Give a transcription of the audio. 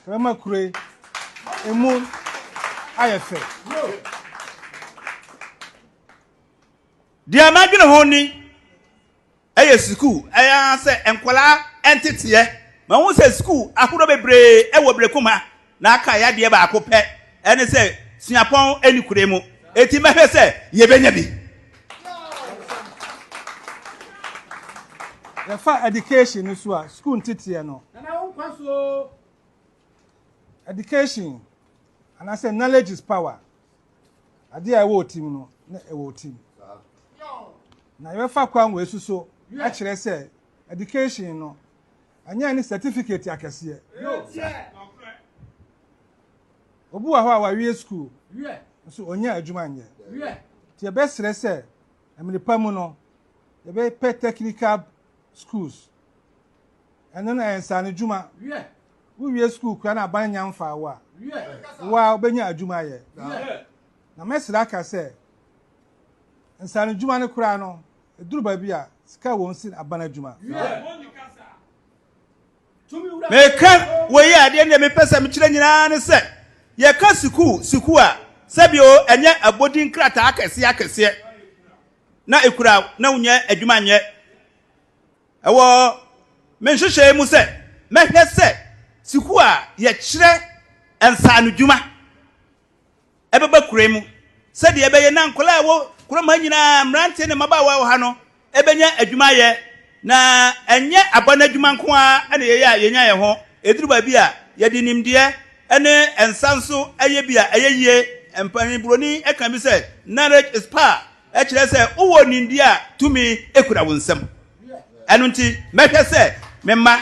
Ɛbɛma kuro yi emu ayɛ fɛ. Deɛ madwene ho ni ɛyɛ sukuu ɛyɛ ara sɛ nkwadaa nteteɛ. Mahu sɛ sukuu ahodoɔ bebree ɛwɔ Berekum ha na aka yadeɛ baako pɛ ɛne sɛ suapɔn ɛni kure mu. Eti mɛhwɛ sɛ yɛbɛnya bi. Yɛfa education no so a, sukuu nteteɛ no. Education anaasɛ knowledge is power. Adeɛ a ɛwɔ otim no na ɛwɔ otim. Na yɛbɛfa kwan wɔ esu so akyerɛ sɛ education no ɛnyɛ ne certificate akɛseɛ. Obi wɔ hɔ a wawie school nso onya adwuma nyɛ. Nti yɛbɛsrɛ sɛ mmere pa mu no yɛbɛpɛ technical schools. Ɛno no ɛyɛ nsaano dwuma. Wowie school kura na aban nya mfa wo a, wo a wobɛnya adwuma ayɛ. Na mɛsrɛ aka sɛ nsaano dwuma no koraa no, ɛduru baabi a sika wɔ nsi aban adwuma. Meka wei a, adeɛ deɛ mepɛ sɛ mekyerɛ nyinaa ne sɛ yɛka sukuu sukuu a, sɛbio ɛnyɛ abɔdin krataa akɛseɛ akɛseɛ na ekura na wonyɛ adwuma nyɛ. Ɛwɔ me nhyehyɛe mu sɛ mɛhwɛ sɛ sukuu a yɛkyerɛ nsaanodwuma ɛbɛba kuro mu sɛdeɛ ɛbɛyɛ na nkwadaa a ɛwɔ kurom ha nyinaa, mmeranteɛ ne mmabaawa wɔ ha no, ɛbɛnya adwuma ayɛ. Na ɛnyɛ aba no adwuma nko ara na yɛyɛ a yɛnya yɛn ho. Ɛduru baabi a, yɛde nimdeɛ ne nsa nso yɛ bi a ɛyɛ yie. Mpanin buroni ka bi sɛ knowledge is power. Ɛkyerɛ sɛ wowɔ nimdeɛ a tumi kura wo nsam. Ɛno nti mɛhwɛ sɛ me mma